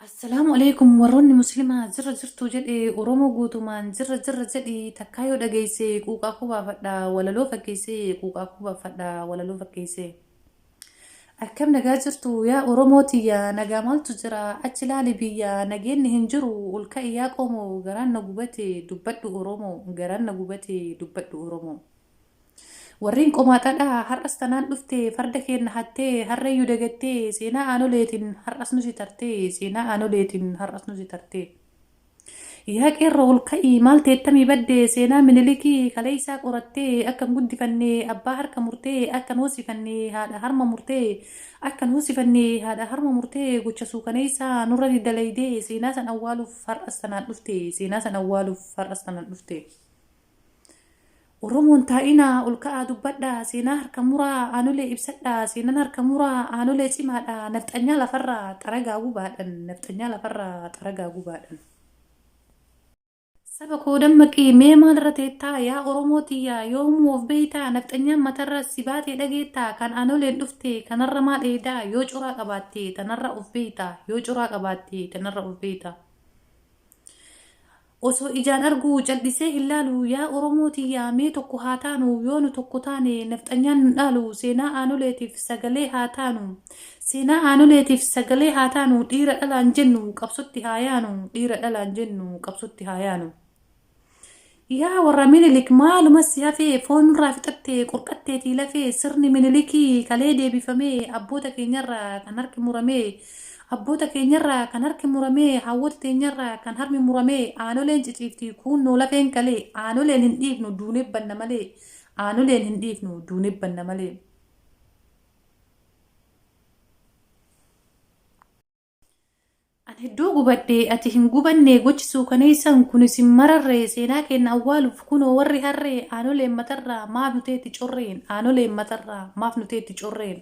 Assalaamu alaikum warroonni muslimaa jirra jirtu jedhe Oromoo guutumaan jirra jirra jedhi takkaa yoo dhageesse quuqaa kubaafadha walaloo fakkeesse quuqaa kubaafadha walaloo fakkeesse. Akkam nagaa jirtu yaa Oromoo tiyya nagaa maaltu jira achi laali biyya nageenni hin jiru ol ka'i yaa qomoo garaan na gubate dubbadhu Oromoo garaan na gubate dubbadhu Oromoo. Warreen qomaaxadha har'as tanaan dhufte farda keenna hattee harreeyyu dagattee seenaa aanoleetiin har'as nu si tartee seenaa aanoleetiin har'as nu si tartee. Yaa qeerroo ol ka'ii maal teettamii badde seenaa minilikii kaleessaa qorattee akka hin guddifanne abbaa harka murtee akka hin hoosifanne haadha harma murtee akka hin hoosifanne haadha harma murtee gocha suukaneessaa nurra dalaydee seenaa san awwaaluuf har'as tanaan dhufte seenaa san awwaaluuf har'as tanaan dhufte. Oromoon taa'inaa ol ka'aa dubbadhaa seenaa harka muraa aanolee ibsadhaa seenaan harka muraa aanolee cimaadha nafxanyaa lafarraa xaragaa gubaadhan nafxanyaa lafarraa xaragaa gubaadhan. Saba koo dammaqii mee maalirra teettaa yaa Oromoo tiyyaa yoomuu of beeytaa nafxanyaan matarra si baatee dhageettaa kan aanoleen dhufte kanarra maal eeydaa yoo coraa qabaatte tanarra of beeytaa yoo coraa qabaatte tanarra of beeytaa. Osoo ijaan arguu cal'isee hin laalu yaa Oromoo tiyyaa mee tokko haa taanu yoo nu tokko taane nafxanyaan nun dhaalu seenaa aanoleetiif sagalee haa taanu seenaa aanoleetiif sagalee haa taanu dhiira dhalaan jennu qabsotti haa yaanu dhiira dhalaan jennu qabsotti haa yaanu. Yaa warra Minilik maaluma si hafee foon nurraa fixatte qorqatteetii lafee sirni Minilikii kalee deebifamee abboota keenyarraa kan harki muramee abboota keenyarraa kan harki muramee hawwota teenyarraa kan harmi muramee aanoleen ciciifti kuunnoo lafeen kalee aanoleen hin dhiifnu duunee banna malee aanoleen hin dhiifnu duunee banna malee. An hedduu gubadhe ati hin gubanne gochi suukaneessan kun isin mararre seenaa keenya awwaaluuf kunoo warri harree aanoleen matarraa maaf nu teetti correen aanoleen matarraa maaf nu teetti correen.